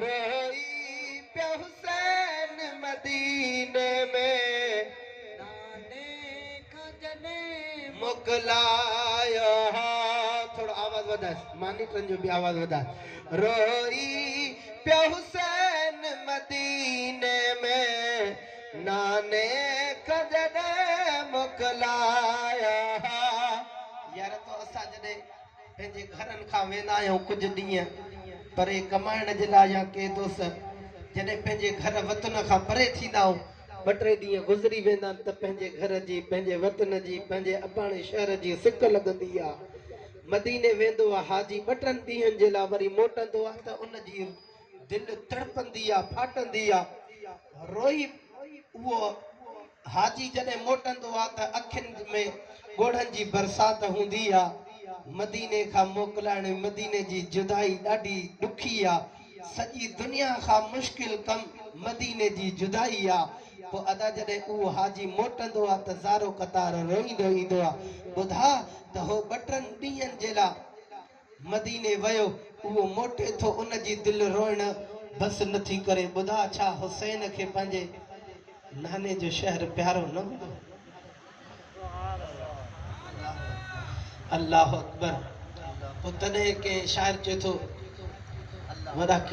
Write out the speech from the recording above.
روئي پيو حسين مديني ۾. ناني کان جڏهن موڪلايو ها. ٿورو آواز وڌائيس مانيٽرن جو به آواز وڌاء. روئي پيو حسين مديني ۾. ناني کان جڏهن موڪلايو ها. يار تو اسان جڏهن پنهنجي گهرن کان ويندا آهيون ڪجهه ڏينهن پري ڪمائڻ جي لاء يا ڪي دوست جڏهن پنهنجي گهر وطن کان پري ٿيندا آهيون ٻه ٽي ڏينهن گذري ويندا آهن ته پنهنجي گهر جي پنهنجي وطن جي پنهنجي اباڻي شهر جي سڪ لڳندي آهي مديني ويندو آهي حاجي ٻه ٽن ڏينهن جي لاء وري موٽندو آهي ته ان جي دل تڙپندي آ ڦاٽندي آ روئي اهو حاجي جڏهن موٽندو آ ته اکين ۾ ڳوڙهن جي برسات هوندي آ مديني کان موڪلائڻ مديني جي جدائي ڏاڍي ڏکي آ سڄي دنيا کان مشڪل ڪم مديني جي جدائي آ پوء ادا جڏهن اهو حاجي موٽندو آ ته زارو قطار روئيندو ايندو آ ٻڌاء ته هو ٻه ٽن ڏينهن جي لا مديني ويو، اهو موٽي ٿو ان جي دل روئڻ بس نه ٿي ڪري، ٻڌاء ڇا حسين کي پنهنجي ناني جو شهر پيارو نه هوندو؟ الله اڪبر. پوء تڏهن ڪنهن شاعر چئي ٿو، وڏا.